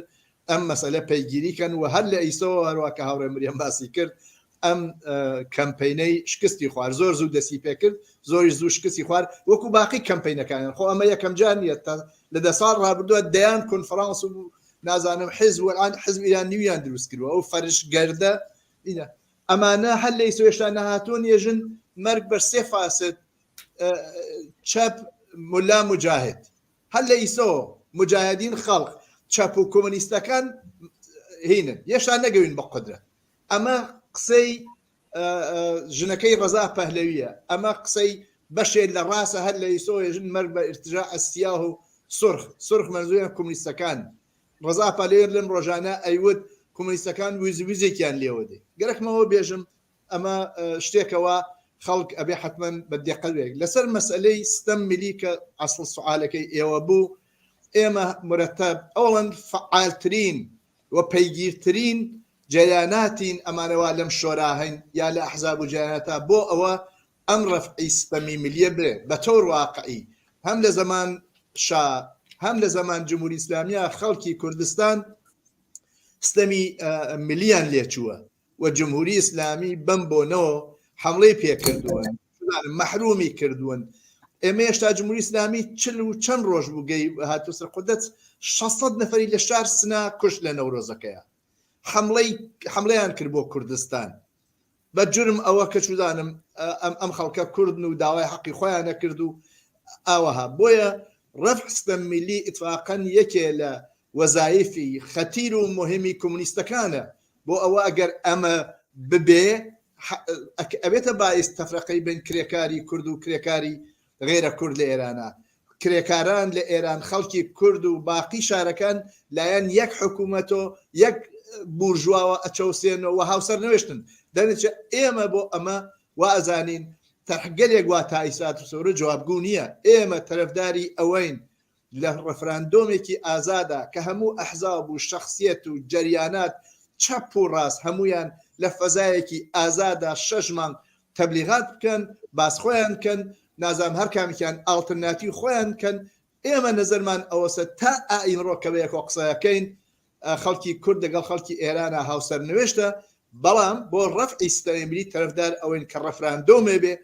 ئەم مەسەلە پەیگیری کەن و هەر لە ئیسەوە هەروا کە هاوڕێ مریەم باسی کرد ئەم کەمپینەی شکستی خوار زۆر زوو دەستی پێکرد زۆری زوو شکستی خوار وەکو باقی کەمپینەکانیان خۆ ئەمە یەکەم جار نییە لە دە ساڵ ڕابردووە دەیان کۆنفرانس و نازانم حزب وەلان حزب ئیران نیویان دروست کردووە ئەو فەرشگەردە ئینە. ئەمانە هەر لە ئیسۆ هێشتا نەهاتوون یەژن مەرگ بەر سێ فاسد چەپ ملا مجاهد هەر لە ئیسۆ مجاهدین خەڵق چەپ و کۆمۆنیستەکان هینن هێشتا نەگەوین بە قودرەت ئەمە قسەی ژنەکەی ڕەزا پەهلەویە ئەمە قسەی بەشێ لە ڕاستە هەر لە ئیسۆ ژن مەرگ بە ارتجاع السیاه و سرخ سرخ مەنزوریان کۆمۆنیستەکان ڕەزا پەهلەوی لەم ڕۆژانە ئەیوت کۆمۆنیستەکان ویز ویزێکیان لێوە دێ گەرەکمەوە بێژم ئەمە شتێکەوە خەڵک ئەبێ حتمما بە دقت بێت لەسەر مەسئلەی ستەم ملی کە ئەسڵ سوالەکەی ئێوە بوو ئێمە مرتب ئەوڵەن فعالترین و پەیگیرترین جەریاناتین ئەمانە وا لەم شۆرا هەین یا لە ئەحزاب و جەریاناتا بۆ ئەوە ئەم ڕەفعی ستەمی ملیە بێ بە تەور واقعی هەم لە زەمان شا هەم لە زەمان جمهوری ئیسلامیا خەڵکی کوردستان ستەمی ملیان لێچووە و جمهوری ئیسلامی بەم بۆنەوە حەمڵەی پێکردوون مەحرومی کردوون ئێمە هێشتا جمهوری ئیسلامی چل و چەند ڕۆژ بوو گەی هاتوو سەر قودرەت 600 نەفەری لە شار سنا کوشت لە نەورۆزەکەیە حەمڵەی حەملەیان کرد بۆ کوردستان بە جرم ئەوە کە چوزانم ئەم ئەم خەڵکە کوردن و داوای حەقی خۆیان نەکرد و ئاوەها بۆیە ڕەفع ستەم میلی ئیتفاقەن یەکێ لە وەزایفی خەتیر و مهمی کۆمونیستەکانە بۆ ئەوە ئەگەر ئەمە ببێ ئەبێتە بایس تەفرەقەی بین کرێکاری کورد و کرێکاری غێرە کورد لە ئێرانە کرێکاران لە ئێران خەڵکی کورد و باقی شارەکان لایەن یەک حکوومەتۆ یەک بورژواوە ئەچەوسێنەوە و هاوسەر نوێشتن دەنێچە ئێمە بۆ ئەمە وا ئەزانین تەرحگەلێک وا تا ئیسات و سەورە جوابگو نییە ئێمە تەرەفداری ئەوەین لە ڕفراندۆمێکی ئازادا کە هەموو ئەحزاب و شەخسیەت و جەریانات چەپ و ڕاست هەموویان لە فەزایەکی ئازادا شەش مانگ تەبلیغات بکەن باس خۆیان کەن نازانم هەر کامێکیان ئاڵترناتیو خۆیان کەن ئێمە نەزەرمان ئەوەسە تا ئائیمڕۆ کە بەیەکەوە قسەکەین خەڵکی کورد لەگەڵ خەڵکی ئێرانە هاوسەرنوێشتە بەڵام بۆ ڕەفعی ستەمی تەرەفدار ئەوەین کە ڕەفراندۆمێ بێ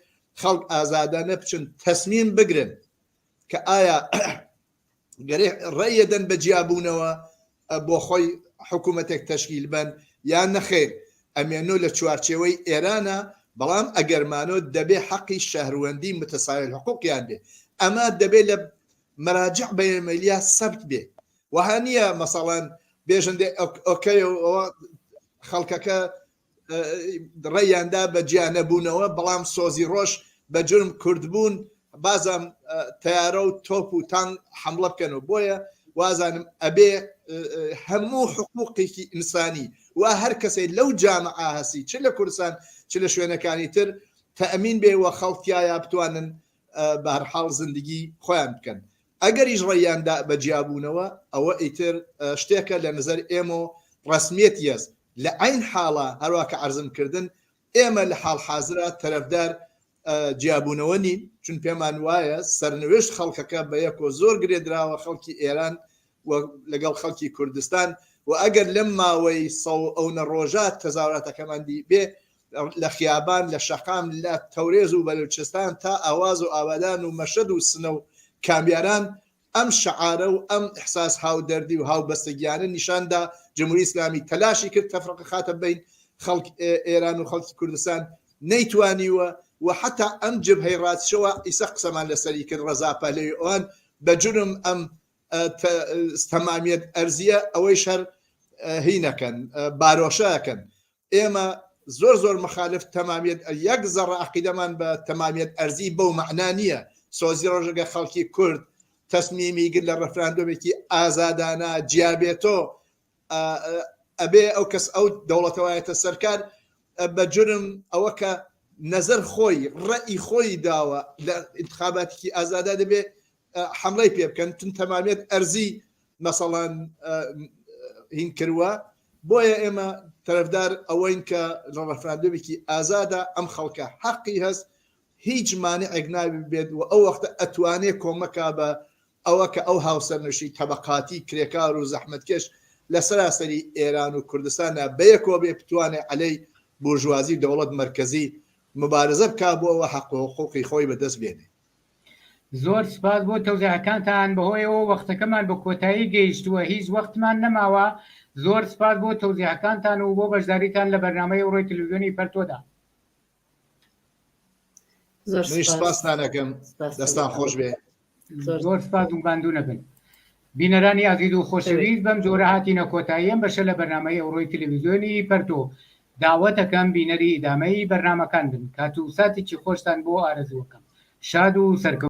خەڵک ئازادانە بچن تەسمیم بگرن کە ئایا گەرێ ڕێیەدەن بە جیابوونەوە بۆ خۆی حکوومەتێک تەشکیل بن یان نەخێر ئەمێنۆ لە چوارچێوەی ئێرانە بەڵام ئەگەرمانۆ دەبێ حەقی شەهروەندی متساوی حقوقیان بێ ئەمە دەبێ لە مەراجع بەینەلملیا سەبت بێ وەها نییە مەسەڵەن بێژن دێ ئۆکەی ئەوە خەڵکەکە ڕێیاندا بە جیانەبوونەوە بەڵام سۆزی ڕۆژ بە جرم کوردبوون بازم تەیارە و تۆپ و تانگ حملە بکەن و بۆیە وازانم ئەبێ هەموو حقوقێکی ئینسانی و هەر کەسێک لەو جامعە هەسی چ لە کوردستان چ لە شوێنەکانی تر تەئمین بێ و خەڵکیایە بتوانن بە هەرحاڵ زندگی خۆیان بکەن ئەگەریش ڕێیان دا بە جیابوونەوە ئەوە ئیتر شتێکە لە نزەر ئێمۆ ڕەسمیەت یەس لە عەین حاڵا هەروا کە عەرزم کردن ئێمە لە حاڵ حازرا تەرەفدار جیابوونەوە نین چون پێمان وایە سەرنوێشت خەڵکەکە بە یەکۆ زۆر گرێدراوە خەڵکی ئێران و لەگەڵ خەڵکی کوردستان و ئەگەر لەم ماوەی سەو ئەونە ڕۆژە تەزاوراتەکەمان دی بێ لە خیابان لە شەقام لە تەورێز و بەلوچستان تا ئاواز و ئاوادان و مەشەد و سنە و کامیاران ئەم شعارە و ئەم ئیحساس هاودەردی و هاوبەستەگیانە نیشان دا، جمهوری ئیسلامی تەلاشی کرد تەفرقە خاتە بەین خەڵک ئێران و خەڵکی کوردستان نەیتوانیوە و حەتا ئەم جبهەی ڕاستشەوە ئیسە قسەمان لەسەری کرد ڕەزا پەهلەوی ئەوان بە جورم ئەم تەمامیەت ئەرزیە ئەوەیش هەر هینەکەن بارۆشەکەن ئێمە زۆر زۆر مخالف تەمامیەت یەک زەڕە عەقیدەمان بە تەمامیەت ئەرزی بەو مەعنا نییە سۆزی ڕۆژەگە خەڵکی کورد تەسمیمی گر لە ڕەفراندۆمێکی ئازادانە جیابێتۆ ئەبێ ئەو کەس ئەو دەوڵەتەوایەتە سەرکار بە جرم ئەوە کە نەزەر خۆی ڕەئی خۆی داوە لە انتخاباتێکی ئازادا دەبێ حملەی پێ بکەن تون تەمامیەت ئەرزی مەسەڵەن هین کروە بۆیە ئێمە تەرەفدار ئەوەین کە لە ڕەفراندۆمێکی ئازادا ئەم خەڵکە حەقی هەست هیچ مانعێک نابێت و ئەو وەختە ئەتوانێ کۆمەکا بە ئەوە کە ئەو هاوسەرنشی تەبەقاتی کرێکار و زەحمەتکێش لە سەراسەری ئێران و کوردستاندا بەیەکەوە بێ بتوانێ عەلەی بورژوازی و دەوڵەت مەرکەزی مبارزە بکا بۆ ئەوە حەق و حقوقی خۆی بەدەست بێنێ. زۆر سپاس بۆ تەوزیحەکانتان بەهۆیەوە وەختەکەمان بە کۆتایی گەیشتووە هیچ وەختمان نەماوە. زۆر سپاس بۆ تەوزیحەکانتان و بۆ بەشداریتان لە بەرنامەی ئەوڕۆی تلویزیۆنی پەرتۆدا. زۆر منیش سپاس. سپاستان ئەکەم. سپاس دەستان خۆش بێ. زۆر زۆر سپاس و ماندوو نەبن. بینەرانی ئازیز و خۆشەویست بەم جۆرە هاتینە کۆتایی ئەم بەشە لە بەرنامەی ئەوڕۆی تلویزیۆنی پەرتۆ. داوەتەکەم بینەری ئیدامەی بەرنامەکان بن. کات و ساتێکی خۆشتان بۆ ئارەزووەکەم. شاد و سەرکەوتوو.